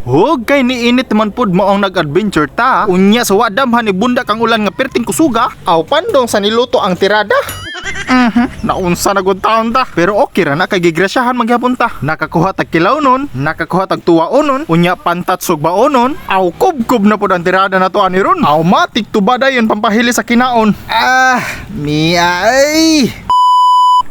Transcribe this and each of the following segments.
Hug kay niinit man pud maong nag-adventure ta. Unya sa wadamhan ni bundak ang ulan nga perting kusuga. Aw pandong sa niluto ang tirada. Naunsa na gud taon ta. Pero okay ra na kay gigrasyahan magyapon ta. Nakakuha tag kilaw nun, nakakuha tag tuwaon nun, unya pantat sugbaon nun. Aw kubkob na pud ang tirada nato ani ron. Aw matik tuba dayon pampahili sa kinaon. Ah, mia ay.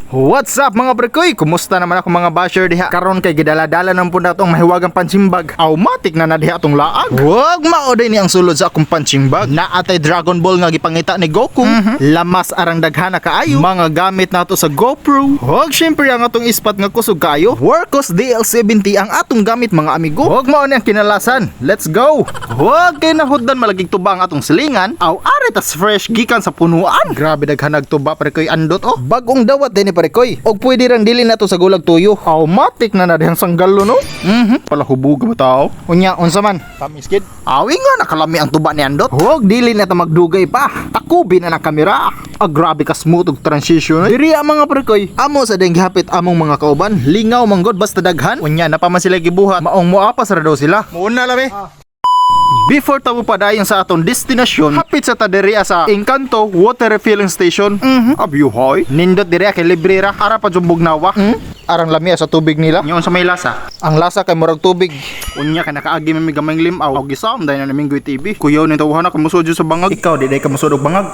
What's up, mga prekoy? Kumusta naman ako, mga basher diha? Karon kay gidala-dala nang pud natong mahiwagang punching bag. Automatic na na diha atong laag. Wag mao ni ang sulod sa akong punching bag. Naatay Dragon Ball nga gipangita ni Goku. Lamas arang daghana kaayo. Mga gamit nato sa GoPro. Wag syempre ang atong ispat nga kusog kaayo. Wurkkos DL70 ang atong gamit, mga amigo. Wag mao ni ang kinalasan. Let's go. Wag kay nahuddan malagig tuba ang atong silingan. Aw are tas fresh gikan sa punuan. Grabe daghanag tuba, prekoy, andot oh. Bagong dawat din ni parekoy. Og pwede rang dili nato sa gulag tuyo. Automatic na na dihang sanggalo no. Pala hubog ba tao? Unya unsa man? Tamis kid. Awi nga nakalami ang tuba ni Andot. Huwag dili na ta magdugay pa. Takubi na ng kamera. Ah, grabe ka smooth og transition. Diri ang mga prekoy. Amo sa ding gihapit among mga kauban. Lingaw manggod basta daghan. Unya na pa man sila gibuhat. Maong moapas ra daw sila. Muuna labi. Before ta padayon sa atong destinasyon, hapit sa ta diri sa Encanto Water Refilling Station. Abyuhoy. Nindot diri kay libre ra. Ara pa jumbog nawa. Arang lamia sa tubig nila. Nyon sa may lasa. Ang lasa kay murag tubig. Unya kay nakaagi man mi gamayng limaw. Og gisaom dahil na naming TV. Kuyaw ni tawhan na kamusod sa bangag. Ikaw di day ka musod og bangag.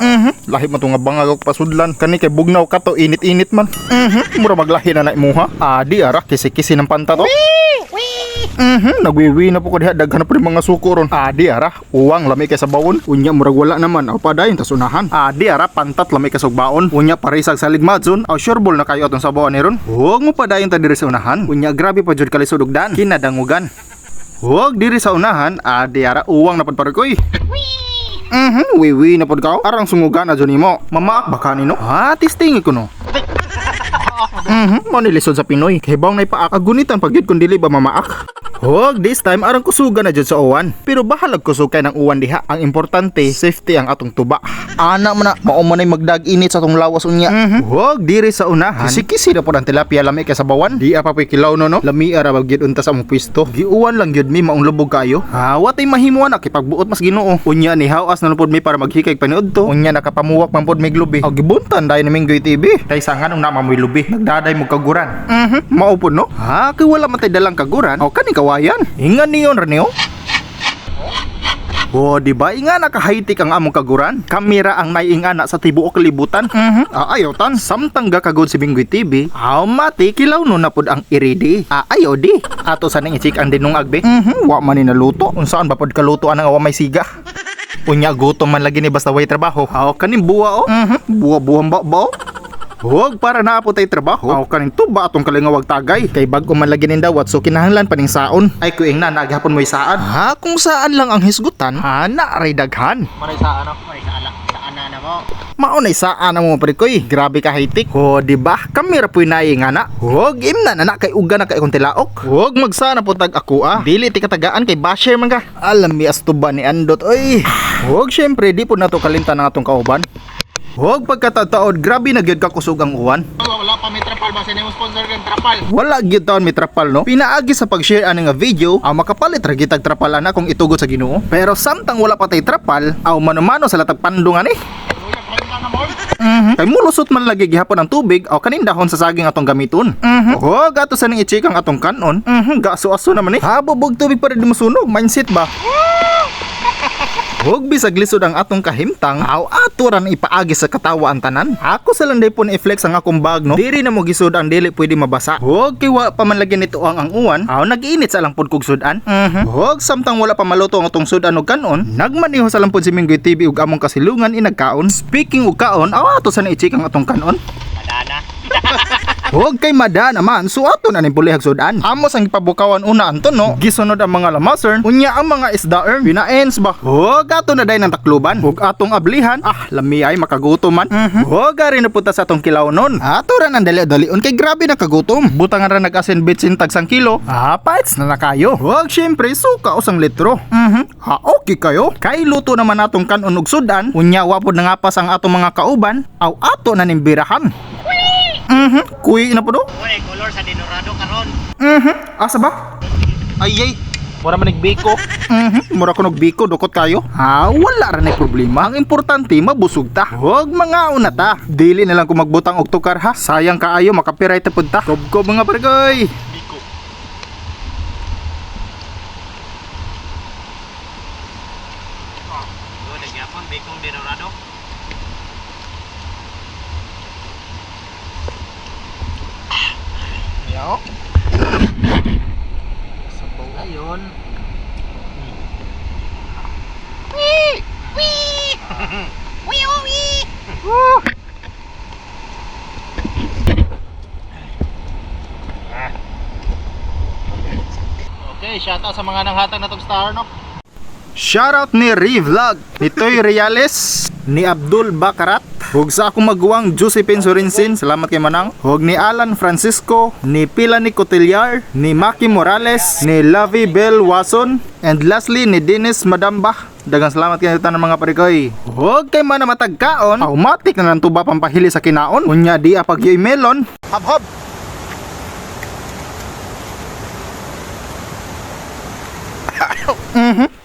Lahi man to nga bangag og pasudlan. Kani kay bugnaw ka to, init-init man. Mura maglahi na na imuha. Ah, di ara kisi-kisi ng panta to. Nagwiwi na po ko diha, daghan na po yung mga suko ron. Ah, di ara, uwang lami kay sa bawon. Unya murag wala naman, aw padayon tas unahan. Ah, di ara, pantat lami kay sa baon. Unya parisag sa ligmadson, aw sure ball na kayo atong sabawan ni ron. Huwag mo padayon ta diri sa unahan. Unya grabe pa jud kalisod og dan. Kinadangugan. Huwag diri sa unahan, ah, di ara, uwang na pud parekoy. Wiwi na pod ka. Arang sungugan na jud nimo. Mamaak ba kanino? Ah, testing ko no. Mo ni lisod sa Pinoy. Kay na ipaak, agunitan pag yun kung dili ba mamaak. Huwag this time arang kusuga na jud sa uwan. Pero bahalag kusog kay ng uwan diha. Ang importante, safety ang atong tuba. Ana man na, mao man ay magdag init sa atong lawas unya. Huwag diri sa unahan. Kisi-kisi na pod ang tilapia lami kay sa bawan. Di pa po'y kilaw no no. Lami ara gyud unta sa among pwesto. Giuwan lang gyud mi maong lubog kayo. Ha, watay mahimuan na kipagbuot mas Ginoo. Unya ni hawas na pud mi para maghikay paniud to. Unya nakapamuwak man pud mig lubi. Aw gibuntan dayon ni Minggoy TV. Kay sa nganong na mamoy lubi. Nagdaday mo kaguran. Mao pud no. Ha, kay wala man tay dalang kaguran. Aw kani kawayan. Ingan niyon ra niyo. Oh, di ba? Inga naka-high-tech ang among kaguran. Kamera ang naiingana sa tibuok kalibutan. Ah, ayaw tan. Samtang gakagod si Binggoy TV, aw mati kilaw no na pud ang iridi. Ah, ayaw di. Ato sa nang i-check ang dinungag be. Wa man ni naluto. Unsaan ba pud kaluto anang awa may siga? Unya gutom man lagi ni basta way trabaho. Aw kaning buwa oh. Buwa-buwang ba ba? Huwag para naa po tay trabaho. Aw kaning tuba atong kalingawag tagay. Kay bag-o man lagi ning dawat so kinahanglan pa ning saon. Ay kuing na naghapon mo'y saan. Ha kung saan lang ang hisgutan, ha na aray daghan. Maray sa ano? Maray sa ala. Sa ana na mo. Mao nay saan ang mga prekoy. Grabe ka high-tech. Ho, di ba? Kamera po'y naay nga na. Huwag imna na na kay uga na kay kong tilaok. Huwag magsana po tag ako ah. Dili ti katagaan kay basher man ka. Alam mi asto ba ni Andot oy. Huwag syempre di po nato kalimtan ang atong kauban. Huwag pagkatataod, grabe na gyud ka kusog ang uwan. Wala pa may trapal ba? Sino yung sponsor kang trapal? Wala gyud taon may trapal no. Pinaagi sa pag-share ani nga video, ang makapalit ra gyud tag trapal ana kung itugot sa Ginoo. Pero samtang wala pa tay trapal, aw mano-mano sa latag pandong ani. Kay mulusot man lagi gihapon ang tubig aw kanindahon sa saging atong gamiton. Oh, gato sa ning i-check ang atong kanon. Gaso-aso naman eh. Habobog tubig pa rin masunog, mindset ba? Huwag bisag lisod ang atong kahimtang, aw ato ra na ipaagi sa katawa ang tanan. Ako sa lang pon i-flex ang akong bag no. Diri na mo gisud ang dili pwede mabasa. Huwag kay wa pa man lagi nito ang uwan, aw nag-init sa lang pud kog sudan. Huwag samtang wala pa maluto ang atong sudan og kanon, nagmaniho sa lang pud si Minggoy TV ug among kasilungan inagkaon. Speaking og kaon, aw ato sa na i-check ang atong kanon. Madana. Huwag kay mada naman, so ato na ning pulihag sudan. Amos ang gipabukawan una ang tuno, gisunod ang mga lamasern, unya ang mga isdaern, pinaens ba. Huwag ato na day ng takluban, huwag atong ablihan, ah, lami ay makagutom man. Huwag ari na punta sa atong kilaw nun. Ato ra nang dali-dalion kay grabe na kagutom. Butangan ra nag-asin bitsin tag sang kilo, ah, paits na na kayo. Huwag syempre, suka usang litro. Ah, okay kayo. Kay luto naman atong kanon og sudan, unya wa pod nangapas ang atong mga kauban, aw ato na ning birahan. Kuy na po do. Wala color sa dinorado karon. Asa ba? Ay ay. Mura man nagbiko. Mura ko nagbiko, dukot kayo. Ha, wala ra nay problema. Ang importante mabusog ta. Huwag mga una ta. Dili na lang ko magbutang og tukar ha. Sayang kaayo maka-copyright na pud ta. Kubkob mga parikoy. Biko. Oh, nagyapon biko dinurado. Yaw. Ayun. Okay, shoutout sa mga nanghatag na tong star, no? Shoutout ni Revlog, ni Toy Reales, ni Abdul Bakarat, hug sa akong maguwang Josephine Sorensen, salamat kay Manang, hug ni Alan Francisco, ni Pila ni Cotillard, ni Maki Morales, ni Lovey Bell Watson, and lastly ni Dennis Madamba. Dagang salamat kayo tanan mga parikoy. Huwag kay man matagkaon, automatic na lang tuba pampahili sa kinaon. Unya di apag yoy melon. Hab hab.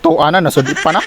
Tuana na sudip pa na.